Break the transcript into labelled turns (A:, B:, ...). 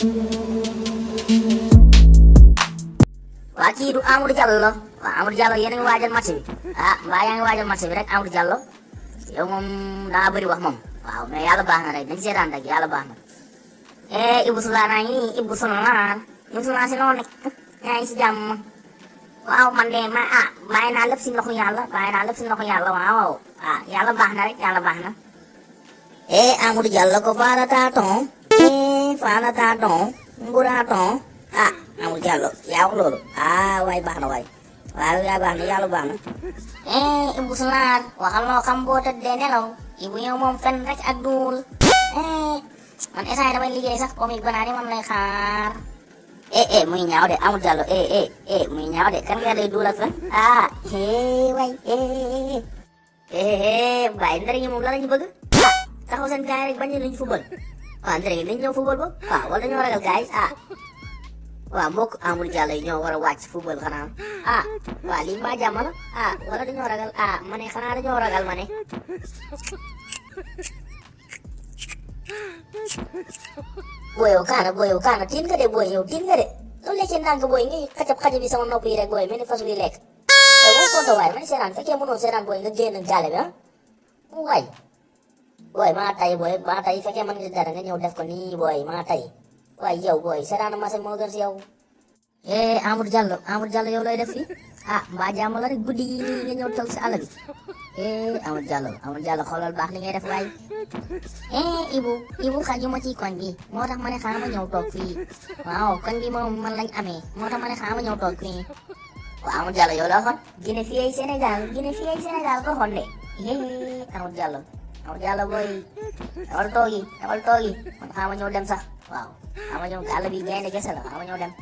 A: waa kii du Amadou Diallo la waaw Amadou Diallo yéen a ngi waajal match bi mbaa yaa ngi waajal match bi rek Amadou Diallo yow moom daa bëri wax moom waaw mais yàlla baax na rek dañ seetaan rek yàlla baax na Ibou Soulane naa ngi nii Ibou Soulane si noonu nekk yaa ngi si jàmm waaw man de bàyyi naa lépp si loxo yàlla waaw yàlla baax na rek yàlla baax na Amadou Diallo ko faala taaton nguraaton Amadou Diallo yaa wax loolu waay baax na waay yaa baax na yàlla baax na Ibou Soulane waxal loo xam boo tëddee nelaw Ibou yow moom fen rek ak duul man instant yi damay liggéey sax comme banaan yi man lay xaar muy ñaaw de Amadou Diallo muy ñaaw de kan nga day duul ak fen waay bàyyi ndari ñi moom la lañu bëgg taxaw seen gaay rek bañ nañu football ndari ñi dañ ñëw football ba wala dañoo ragal gaay mbokk Amadou Diallo yi ñoo war a wàcc football xanaa lii mbaa jàmm la wala dañoo ragal ma ne xanaa dañoo ragal ma ne booy yow kaana tiin nga de booy yow tiin nga de loolu lekkee ndànk booy ngay xajab bi sama nopp yi rek booy mel ni fas bi lekk booy boo fonto waay man seetaan fekkee mënoo seetaan booy nga génn gaale bi waay booy maa tay fekkee mën nga dara nga ñëw def ko nii booy maa tay waay yow booy seetaan ma gën si yow Amadou Diallo yow looy def fii mbaa jàmm la rek guddi yi nii nga ñëw toog si àll bi Amadou Diallo xoolal baax li ngay def waay Ibou xajuma ci koñ bi moo tax ma ne xaaral ma ñëw toog fii waaw koñ bi moom man lañ amee moo tax ma ne xaaral ma ñëw toog fii Amadou Diallo yow la xoon Guinée fii ay Sénégal ko xoon de Amadou Diallo booy dawal toogi man xaaral ma ñëw dem sax waaw xaaral ma ñëw àll bi gaynde kese la xaaral ma ñëw dem